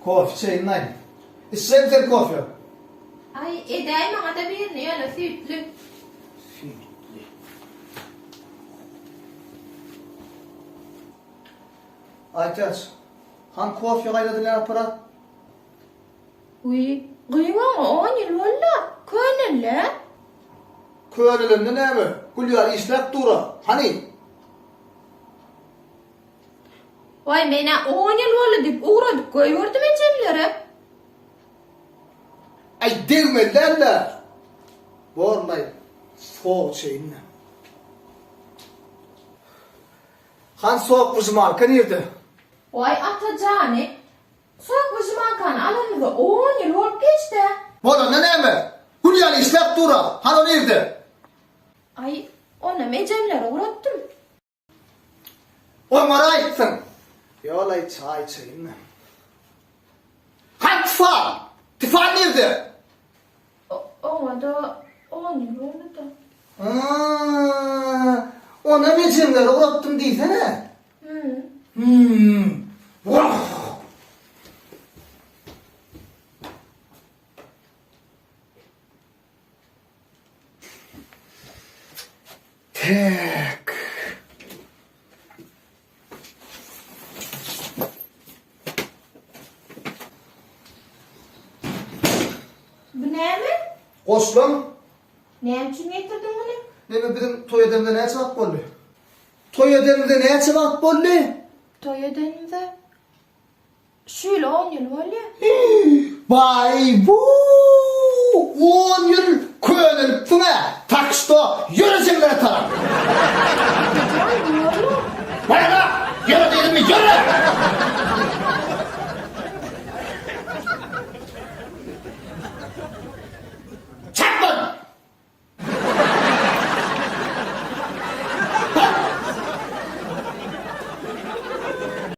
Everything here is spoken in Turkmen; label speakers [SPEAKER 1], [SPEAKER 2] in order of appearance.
[SPEAKER 1] Kofe içeýin-aý. Içjeňmi sen kofe?
[SPEAKER 2] Aý, edäý maňa-da birini, ýöne süýtli.
[SPEAKER 1] Süýtli. Aýtäç, han kofe gaýnadylýan apparat?
[SPEAKER 2] Wiý, gyýw oňa on ýyl boldy-a, köneldi-ä.
[SPEAKER 1] Könelende näme, gül ýaly işläp dur-a. Hany?
[SPEAKER 2] Waý, men-ä on ýyl boldy diýip ugradyp goýberdim ejemlere.
[SPEAKER 1] Aý, degmeli däl-dä. Borlaý, sowuk içeýin-dä. Han sok wyžmalka nirde?
[SPEAKER 2] Waý, ata jany, sok wyžmalkany alanymyza on ýyl bolup geçd-ä.
[SPEAKER 1] Bolanda näme? Gül ýaly işläp dur-a. Han o nirde?
[SPEAKER 2] Aý, onam ejemlere ugratdym.
[SPEAKER 1] Oňaraýypsyň. Ýol-aý çaý içeýin-le. Hany tifal? Tifal nirde?
[SPEAKER 2] Oňa-da on ýyl boldy-da.
[SPEAKER 1] Aa, onam ejemlere ugratdym diýsene.
[SPEAKER 2] Hüm.
[SPEAKER 1] Hüm. Wah! Täk.
[SPEAKER 2] Bu näme?
[SPEAKER 1] Goşlaň.
[SPEAKER 2] Näme üçin getirdiň muny?
[SPEAKER 1] Neme biziň toý edenimize näçe wagt boldy? Toý edenimize näçe wagt boldy?
[SPEAKER 2] Toý edenimize Şu ýyl on ýyl bolýa.
[SPEAKER 1] Baý-bu! On ýyl könelipsiň-ä! Tak şto, ýöre jemlere tarap!
[SPEAKER 2] Atajan, bu ýola.
[SPEAKER 1] Baýra! Ýöre diýdimmi, ýöre!